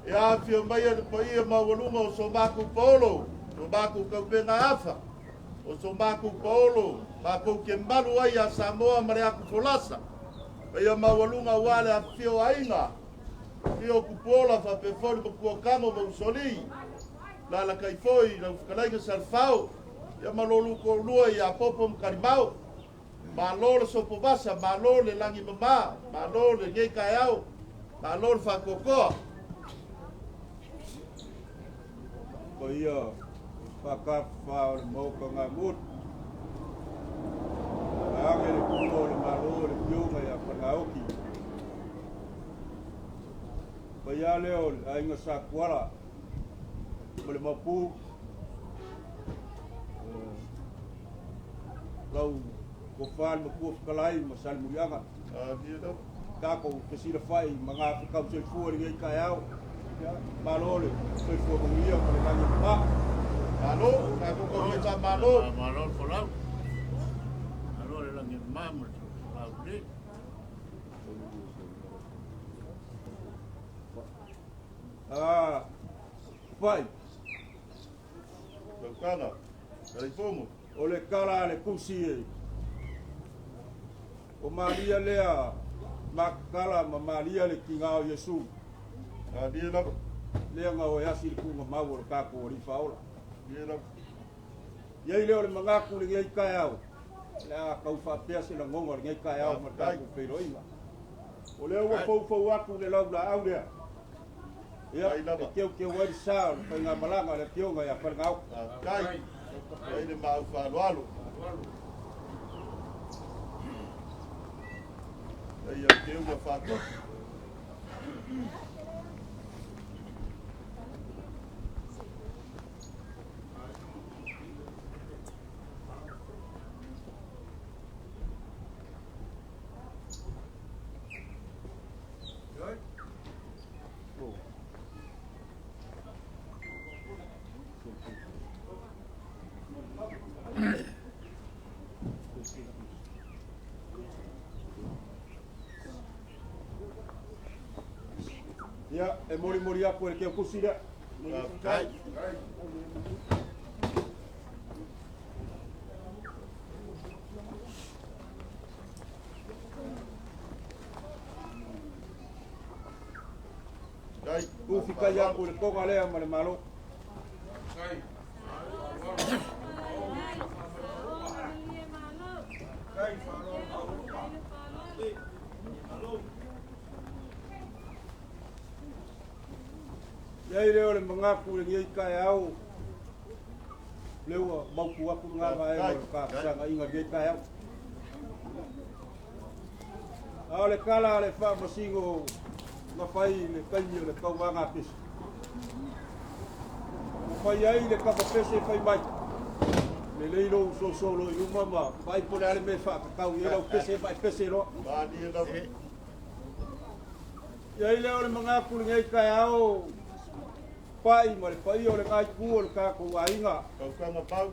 E afio mai le paia maualuga o so matou paolo, so matou taupega afa, o so matou paolo, matou te malu ai ia Samoa ma le atufolasa. Paia maualuga aua le afifio o aiga, afio o Tupuola faapea foi le Matuatano ma Usoalii, alalatai foi lau fetalaiga Salefao, ia ma lo oulua toalua ia Popo ma Talimao. Malo le sopovasa, malo le lagi mama, malo lenei taeao, malo le faatoatoa. Paia faatafafa o le Maota Gamuli. Age le pua o le Malo le Afioga ia Faleaoki. Paia lea o le Aiga Satuala ma le Maopu. Lau tofa le Matua Fetalai ma Salemuliaga. Tatou fesilafai ma gafekau soifua i lenei taeao. Malo le soifua manuia ma le lagi e mama. Malo, tatou tau faamalo. Malo le folau. Malo le lagi e mama ma le folau lelei. Fai. Tautala, Taleifono. O le tala a le tusi e o Maria lea Makatala ma Maria le tiga o Iesu. Maria lava. Lea na o e asi le tuugamau o le tatou Alii Faaola. Maria lava. Iai lea o le manatu i lenei taeao, o le a tau faapea se lagona o lenei taeao ma le tatou feiloaiga. O lea ua foufou atu le laulaau lea. Ia, e teuteu ai le sa o le faigamalaga a le Afioga ia Falegaoki. Faafetai. Faafetai le maau faaaloalo. Ia teuga faatoto. Ia, e molimoli atu e le keukusi lea. Faafetai. Ufikai atu le toga lea ma le Malo. Iai lea o le manatu i lenei taeao, lea ua mautu atu lena vaega o le tafesagaiga i lenei taeao. A o le tala a le faamasino na fai i le taimi o le tauvaga a pese, ua fai ai le kapa pese fai mai, lelei lou sosolo i luma ma vaai po o le a le mea e faatatau i ai lau pese ma e pese loa. Iai lea o le manatu i lenei taeao, pai ma le paia o lena itu o le tatou aiga. Tausaga pau.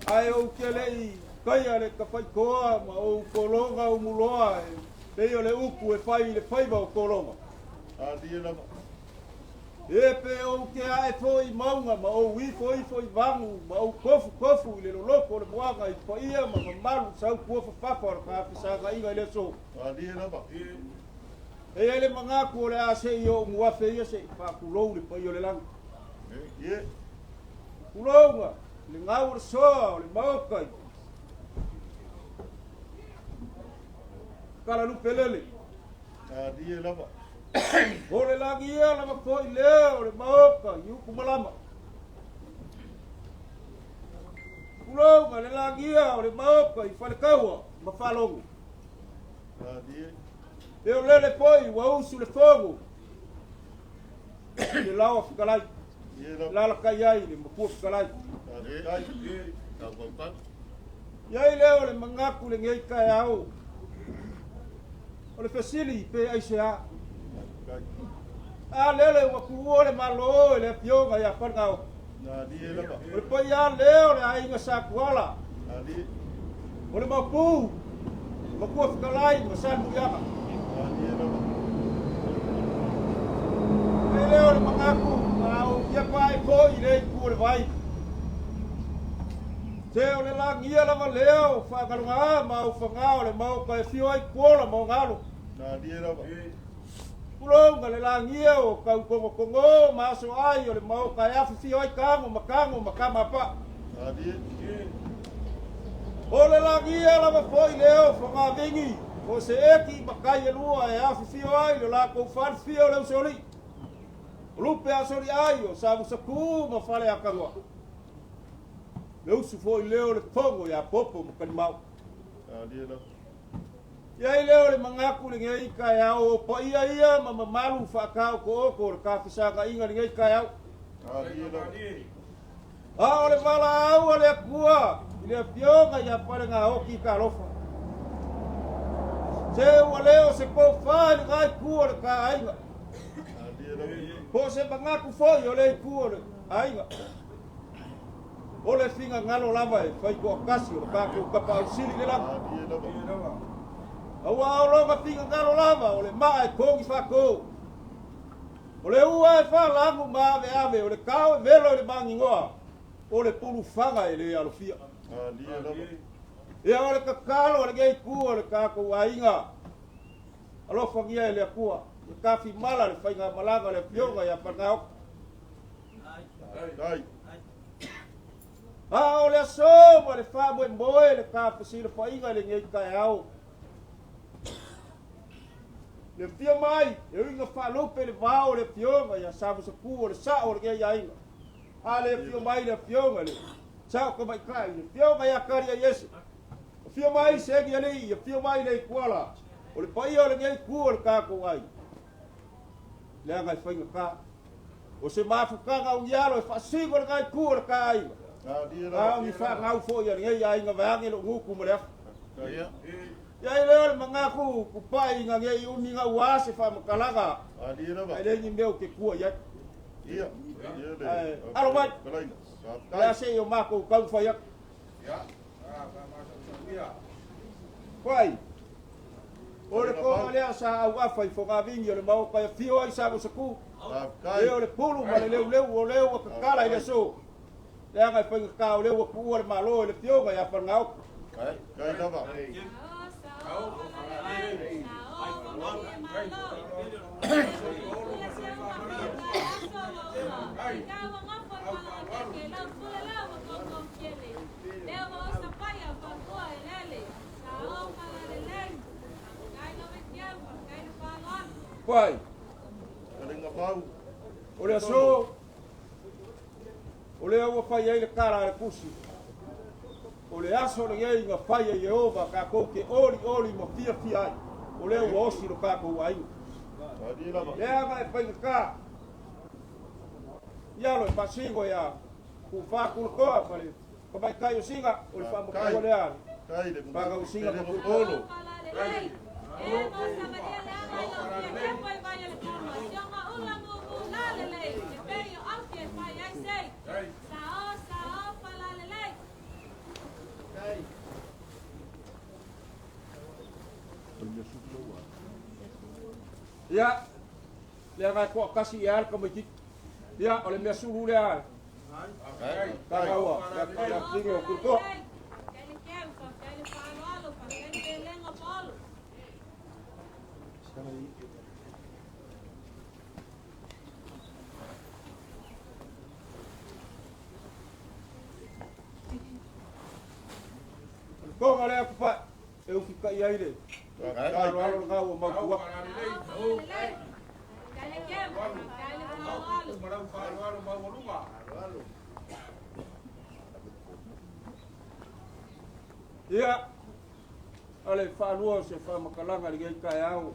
Ae ou te le i taia le tafaitoa ma ou tologa umuloa e pei o le upu e fai i le faiva o tologa. Alia lava. E pe ou te ae foi i mauga ma ou ifo ifo i vagu ma ou tofutofu i le loloto o le moaga i paia ma mamalu sautuafafafa o le tafesagaiga i le aso. Alia lava. E i ai le manatu o le a se i ou muafe ia se i faatulou le paia o le lagi. Ie. Tulouga, le gau o le soa o le maota i Kalalupelele. Alia lava. O le lagi ia lava foi lea o le maota i Utumalama. Tulouga, le lagi ia o le maota i Falekaua ma Falogo. Alia. E o lele foi ua usu le fogo i le laoa fetalai. Lalakai ai le matua fetalai. Iai lea o le manatu lenei taeao. O le fesili pe aisea. A lele ua tuua le Malo i le Afioga ia Falegao. O le paia lea o le aiga Satuala. O le Maopu, Matua Fetalai ma Salemuliaga. E lea o le manatu, a ou fia pae foi i lea itu o le vai. Se o le lagia lava lea o faagaloga ma aufagā o le Maota e afio ai Tuola ma ona alo. Tulou na le lagia o tau togotogo ma aso ai o le Maota e afifio ai tago ma tago ma tama a paa. O le lagia lava foi lea o Fogavigi, o se eki ma kai e lua e afifio ai lo latou falefia o le Usoalii, o Lupe Asoliai, o Savusaku ma Faleakanoa. Le usu foi lea o le Fono ia Popo ma Talimao. I ai lea o le manatu lenei taeao o paia ia ma mamalu faataotooko o le tafesagaiga lenei taeao. A o le valaau a le Atua i le Afioga ia Palegaoti Talofa. Se ua le o se tofa i lena itu o le ta aiga, po o se manatu foi o le itu o le aiga. O le finagalo lava e fai toatasi o le tatou Tapaau Sili i le lagi. Aua o lona finagalo lava o le maa e togi faato. O le ua e faalagu ma aveave, o le tao e velo i le maginoa, o le pulufaga e le alofia. Ia o le tatalo a lenei itu o le tatou aiga, alofagia e le Atua, ia tafimala le faigamalaga a le Afioga ia Palegaoka. A o le aso ma le faamoemoe le tafesilafaiga i lenei taeao. Le afio mai e uiga faalupe le vao o le afioga ia Savusaku o le sao o lenei aiga. A le afio mai le afioga le sao tamaitai, le afioga ia Kaliaiese. Afio mai Segialii, afio mai le Ituala, o le paia o lenei itu o le tatou aiga. Leaga e faigata. O se mafutaga o ni alo e faasino lena itu o le ta aiga. A o ni fanau foi a lenei aiga vaeane lou gutu ma le afa. Ia i lea o le manatu kupai ina nei umi gaua se faamatalaga, ae leai ni mea ou te tua i ai. Ae alo mai, o le a se i o matou taumafai atu. Pai, o le toga lea sa auafa i Fogavigi o le Maota e afio ai Samosaku, e o le pulu ma le leuleu o lea ua tatala i le aso, leaga e faigata o lea ua tuua le Malo e le Afioga ia Falegaoto. Pai, o le aso, o lea ua fai ai le tala a le tusi, o le aso lenei na fai e Ieova tatou te olioli ma fiafia ai, o lea ua osi lo tatou aiga. Leaga e faigata, i alo e faasino ia Tufa Tulatoa ma le tamaitai o Siga, o le faamatua lea fanau Siga ma Tuipolo. Ia, leaga e toatasi ia le tamaitiiti. Ia, o le mea sulu lea. Tagaua, le afine o Tutoa. O le toga lea kupae, e ufikai ai le aloalo lena ua mautu atu. Ia, o le faalua o se faamatalaga i lenei taeao.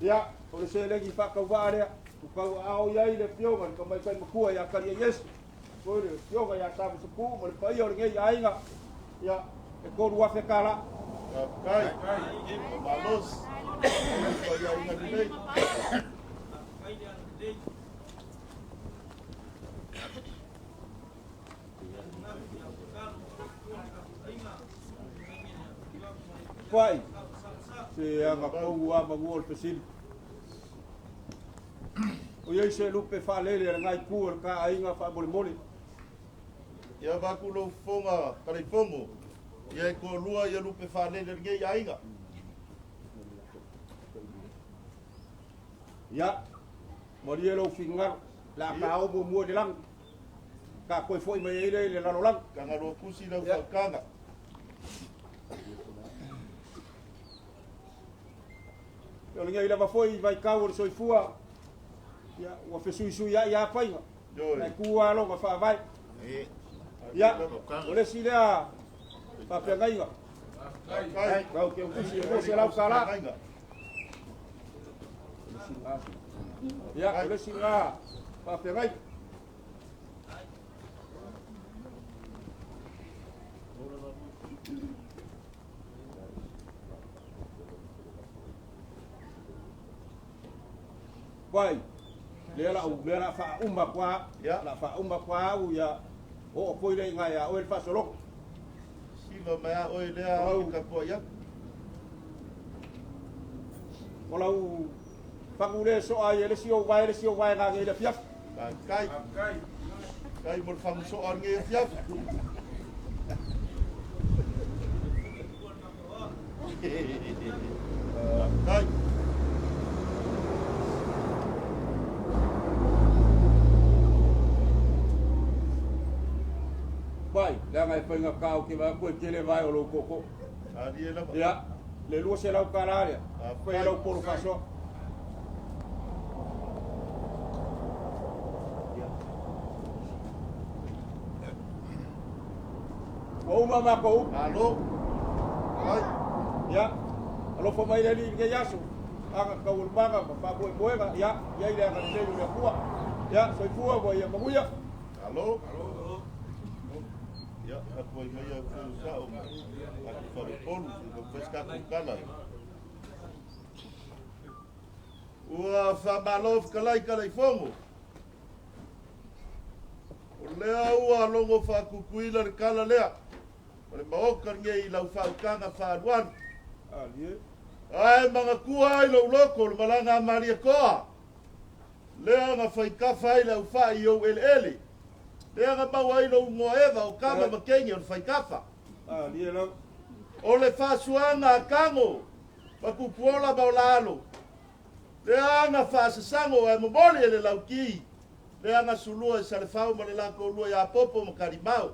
Ia, o le seleni faatauvaa lea, ua tauaao i ai le Afioga i le Tamaitai Matua ia Kaliaiese, foi le Afioga ia Samusapu ma le paia o lenei aiga, ia, e $3,000. Faafetai. Malosi. Faiaiga lelei. Pai, se aga pou a mangua o le fesili. O iai se lupe faalele a lenā itu o le ta aiga faamolemole. Ia vaku lou fofoga Kalaifogo, ia e toalua ia lupe faalele a lenei aiga. Ia, malie lou finagalo, le a ta oo muamua i le lagi, ta toe foi mai ai lea i le lalolagi. Tagaloa tusi lau faautaga. O lenei lava foi vaitau o le soifua, ia, ua fesuisuiai lava faiga, ae tu lava lona faavae. Ia, o le isi lea faafeagaiga, tau ke utusi e $200. Ia, o le isi lea faafeagaiga. Vai, lea la u lea la faauma kwa, la faauma kwa au ia oo foi le inga ia oe le faasologa. Siva mai a oe lea au tapuai atu. O lau fagu le soa ai e le isi ou vae le isi ou vaega nei i le afiafi. Faafetai. Faafetai mo le fagu soa o lenei afiafi. Faafetai. Vai, leaga e faigata ou te vaai atu e tele vae o lou tootoo. Alie lava. Ia, le $200 lea, fai ai lau polo faasoa. Ua uma matou upu. Malo. Ai. Ia, alofa mai le Alii i lenei aso, aga taualumaga ma faamoemoega, ia, i ai le agalelei o le Atua. Ia, soifua ma ia manuia. Malo. Ia, tapuai mai au foi sao ma tatou faleupolu, se i taumafai se tatou tala. Ua faamalo fetalai Kalaifogo. O lea ua logo faakukuila le tala lea o le maoka lenei i lau faautaga faaalualu. Ae manatua ai lou loto o le malaga a Malietoa, lea na faitafa ai le aufai i ou eleele, lea na maua ai lou igoa eva o Kama ma Teine o le faitafa. O le faasuaga a Tago ma Tupuola ma Olaalo, lea na faasasago ae momoli e le Lauti, lea na sulua e Salefao ma le latou lua ia Popo ma Talimao.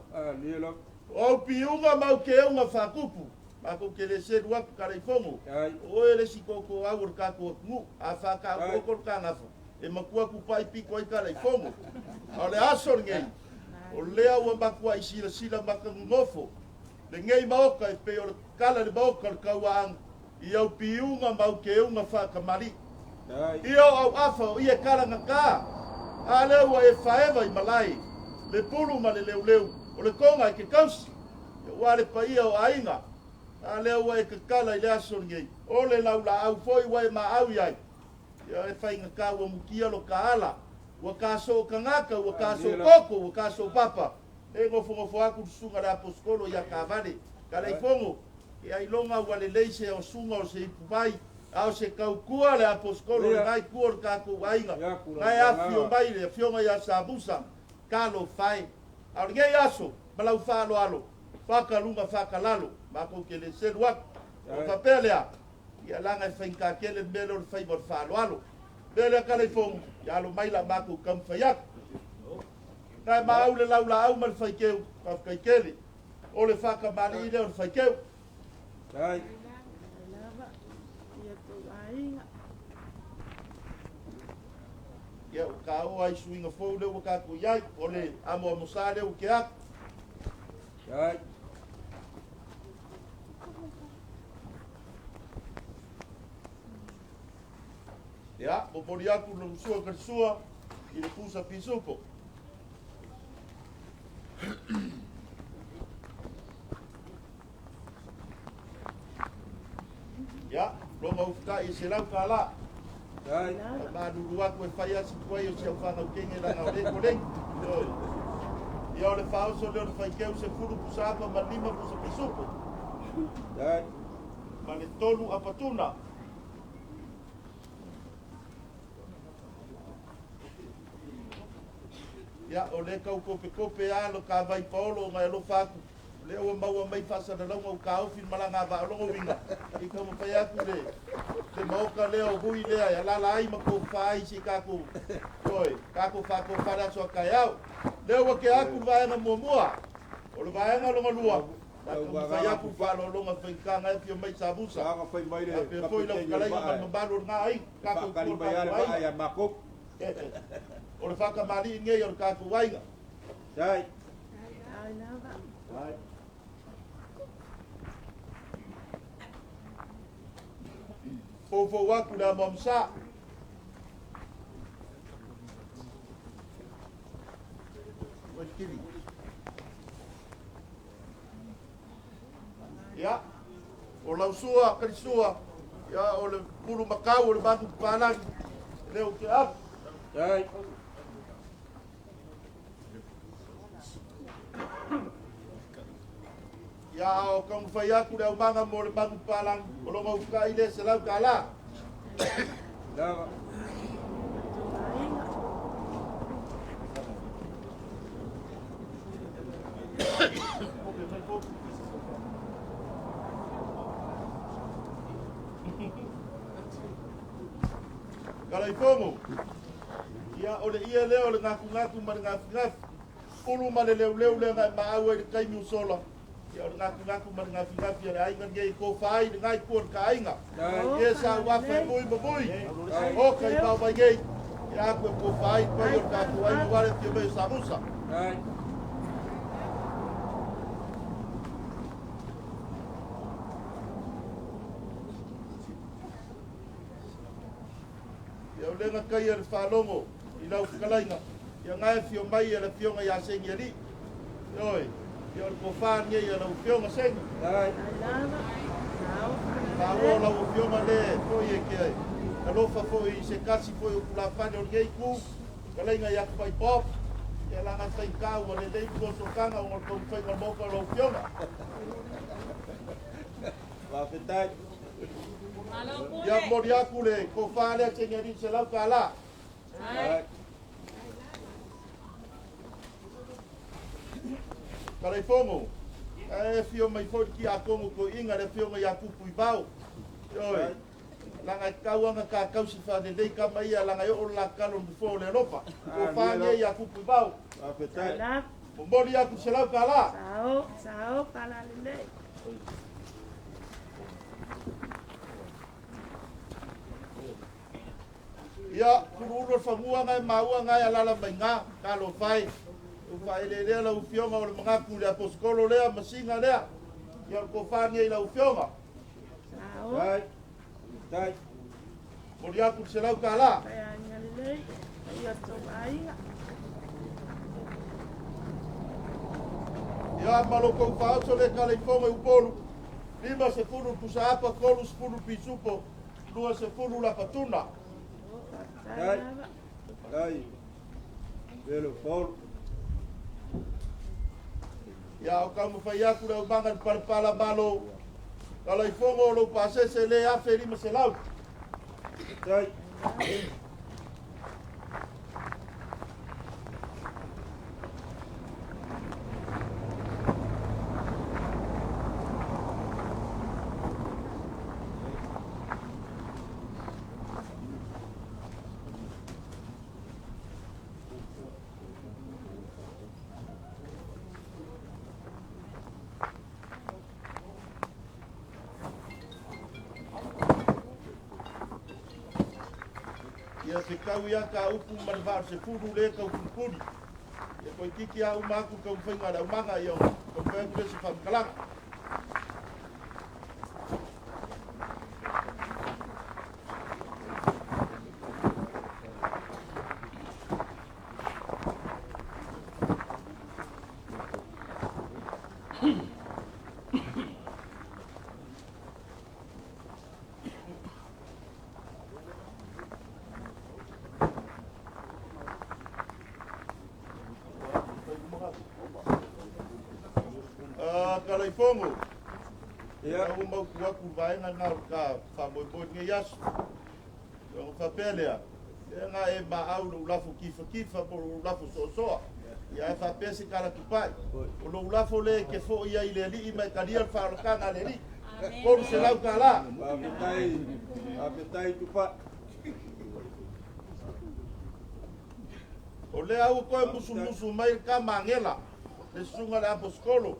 O au piuga ma au keuga faatupu, matou te le selu atu Kalaifogo, o oe le isi tootooau o le tatou atunuu. A faataotooto le ta gafa, e matua tupai pito ai Kalaifogo. A o le aso lenei, o lea ua matuai silasila matanonofo lenei maota e pei o le tala i le maota o le tauaana i au piuga ma au keuga faatamalii. Ia o au afa o ia e kalagata, a lea ua e faeva i malae, le pulu ma le leuleu, o le toga e ke tausi, ia ua le paia o aiga, a lea ua e tatala i le aso lenei, o le laulaau foi ua e maau i ai, ia e faigata ua mutia lo ta ala, ua ta soo tagata, ua ta soo koko, ua ta soo papa, e nofonofo atu le susuga le aposetolo ia Tavale, Taleifono, ia iloga ua lelei se osuga o se ipuvai, a o se tautua le aposetolo lena i tua o le tatou aiga, na e afifio mai le afioga ia Samusa, talofa e. A o lenei aso, ma lau faaaloalo, faakaluga faakalalo, matou te le selu atu. Ona faapea lea, ia leaga e faigata tele le mea lea o le faiva o le faaaloalo. O le mea lea Taleifono, ia alo mai la matou taumafai atu. Na e maau le laulaau ma le faiteu, faafetai tele. O le faatamalii lea o le faiteu. Ia, ua taua ai suiga fou lea ua tatou i ai, o le amoamosa lea ua tea atu. Ia, momoli atu lau sua Karisua i le pusa pisupo. Ia, loga ufutau. fukai e $100. Malulu atu e fai asi tuai o si au whanau kenge langa o le kolegi. Ia o le whaoso leo le whaikeu 10 pusa apa ma 5 pusa pisupo. Ma le 3 apatuna. Ia o le kau kope kope a lo ka vai paolo ngai lo faku. Le ua maua mai whasalalauga u ka ofi malanga va olongo winga. I ka mawhai aku le maoka lea o hui lea ia lala ai ma ko whai si kako. Oi, kako whako whare aso a kai au. Lea ua ke aku le vaenga muamua. O le vaenga longa lua. Ka mawhai aku whalolonga whaikanga e fio mai sabusa. Aga fai mai le A pe foi lau kalaiga ma mamalu o ngā ai. Kako Whakari mai ale ai. vaa ia mako. O le whakamali ngei o le kako waiga. Sai. Ai lava. Sai. Fofo aku le amamsa. Ia, o lausua, kalisua, ia, o le pulu makau, o le maku palangi, leo ke apu. Sai. Ia, o kaumawhai aku le aumanga mo le maku palangi, o longa ufukai le $100. Lava. Kalaifogo. Ia o le ia lea o le ngaku ma le ngafi. Ulu ma le leu leu lea ngai maau ai le kaimi usola. Ia o le ngaku ma le ngafi a le aiga nei ko whai le ngai kua le ka aiga. Ia sa wafa e mui ma mui. O kai pau mai nei. Ia aku e ko whai pai o le kākou ai wale fia mai o Samusa. Ia o lenga kai a le whalongo i lau whakalainga. Ia ngai fio mai a le fionga ia sengi ali. Oi, ia o le kofā nei a lau fionga sengi. Sai. Māua o lau fionga le foi e ke ai. Alofa foi i se kasi foi o kulafane o ngei ku. Kalainga ia kupai pop. Ia langa whaikau a le lei kuosokanga o ngol kau whainga moka lau fionga. Wafetai. Ia mori aku le kofā lea sengi ali se lau ka la. Sai. Kalaifogo, e fio mai foi ki a kongo ko inga le fio mai a kupu i vau. Oi, langa i kauanga ka kausi whane nei ka mai a langa i o la kalo mufo le lopa. Ko whane i a kupu i vau. Wafetai. Momori aku se lau ka la. Sao, sao, pala lelei. Ia, kuru ulu whangua ngai maua ngai alala mai ngā, ka lo whai. Uwhaele lea lau fionga o le mangaku le aposkolo lea, masinga lea. Ia ko whange i lau fionga. Sao. Sai. Sai. Mori aku se lau ka la. Pai aiga lelei. Ia tō aiga. Ia maloko uwhaoso le kaleifonga i upolu. 50 pusa apa, 30 pisupo, 20 lapatuna. Sai. Sai. Velo Paul. Ia o kaumawhai aku le aumanga ni parapala malo. Kalaifongo o lou pasese le afe 500. Sai. Ia te kau ia ka upu ma le vaa se furu le kau pupuni. Ia koe kiki a uma aku kau whainga le aumanga ia o kau whainga le se whamkalanga. Kalaifogo. Ia. Ua mautu atu le vaega lena o le ta faamoemoe i lenei aso. Ona faapea lea, lea na e maau i lou lafo kifakifa po o lou lafo soasoa. Ia ae faapea se tala tupai, o lou lafo lea e te foi ai i le Alii ma e talia le faaolataga a le Alii. $300. Faafetai, faafetai Tupai. O lea ua toe musumusu mai le tama agela, le susuga i le Aposetolo,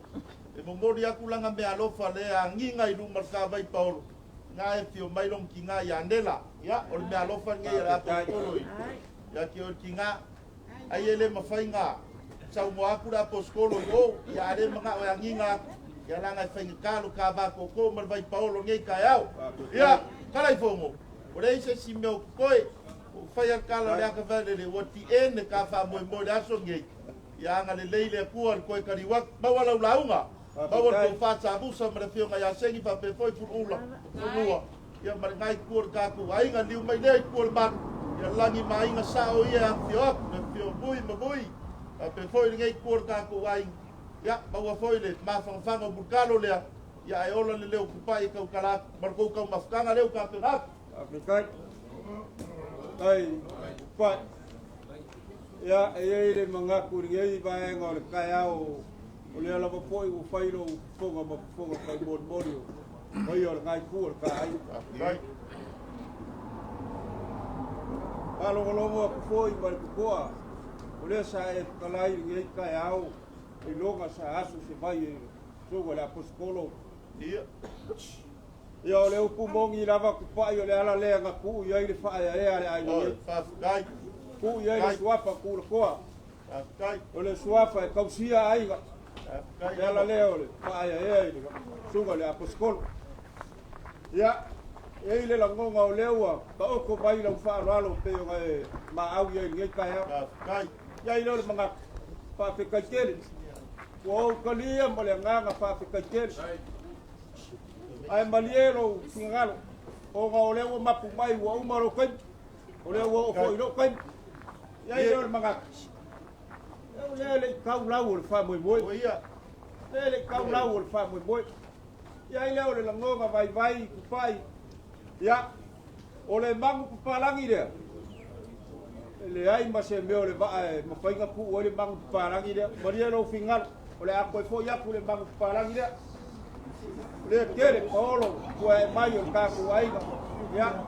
e momoli atu lana meaalofa lea e agiga i luma o le Tavai Paolo, na e afio mai lona tina ia Anela. Ia, o le meaalofa lenei a le Aposetolo ia te oe le tina. Ai e le mafai ona saunoa atu le Aposetolo i o, ia a le manao e agiga atu, ia leaga e faigata lo ta va tootoo ma le vai paolo i lenei taeao. Ia, Kalaifogo, ua leai se isi mea o totoe, ua ou fai lava le tala o le ata vaelele, ua tiene ta faamoemoe i le aso lenei, ia agalelei le Atua i le toe taliu atu. Maua lau lauga, maua le tofa Samusa ma le afioga ia Seni faapea foi Puluula, Pulua, ia ma lena itu o le tatou aiga, liliu mai lea itu o le malu, ia lagi ma aiga sao ia e afifio atu, le afifio o Vui ma Vui, faapea foi lenei itu o le tatou aiga, ia maua foi le mafanafana o Mulitalo lea, ia ae ola le leo tupai e tautala atu, ma le tou taumafataga lea ua tapena atu. Faafetai. Faafetai Tupai. Ia, e i ai le manatu i lenei vaega o le taeao, o lea lava foi ua fai lou fofoga ma fofoga taumolimoli o paia o lena itu o le ta aiga. Faafetai. Faalogologo atu foi ma le totoa, o lea sa e fetalai i lenei taeao, ailoga sa aso se vai e le Susuga i le Aposetolo. Ia. Ia, o le upu moni lava Tupai, o le ala lea na tuu i ai le faaeaea a le aiga nei. Faafetai. Tuu i ai le suafa Tulatoa. Faafetai. O le suafa e tausia aiga. Faafetai. Le ala lea o le faaeaea i le Susuga i le Aposetolo. Ia, e i ai le lagona o lea ua taoto mai lau faaaloalo pei ona e maau i ai i lenei taeao. Faafetai. I ai lea o le manatu, faafetai tele. Ua ou talia ma le agaga faafetai tele. Ae malie lou finagalo, ona o lea ua mapu mai ua uma lou taimi, o lea ua oo foi i lou taimi. I ai lea o le manatu, o lea e le i tau lau o le faamoemoe. O ia. Lea e le i tau lau o le faamoemoe. I ai lea o le lagona vaivai tupai, ia, o le magu papalagi lea, e leai ma se mea o le vaa e mafai ona tuu ai le magu papalagi lea. Malie lou finagalo, o le a toe foi atu le magu papalagi lea. O lea tele paolo ua e mai o le tatou aiga. Ia,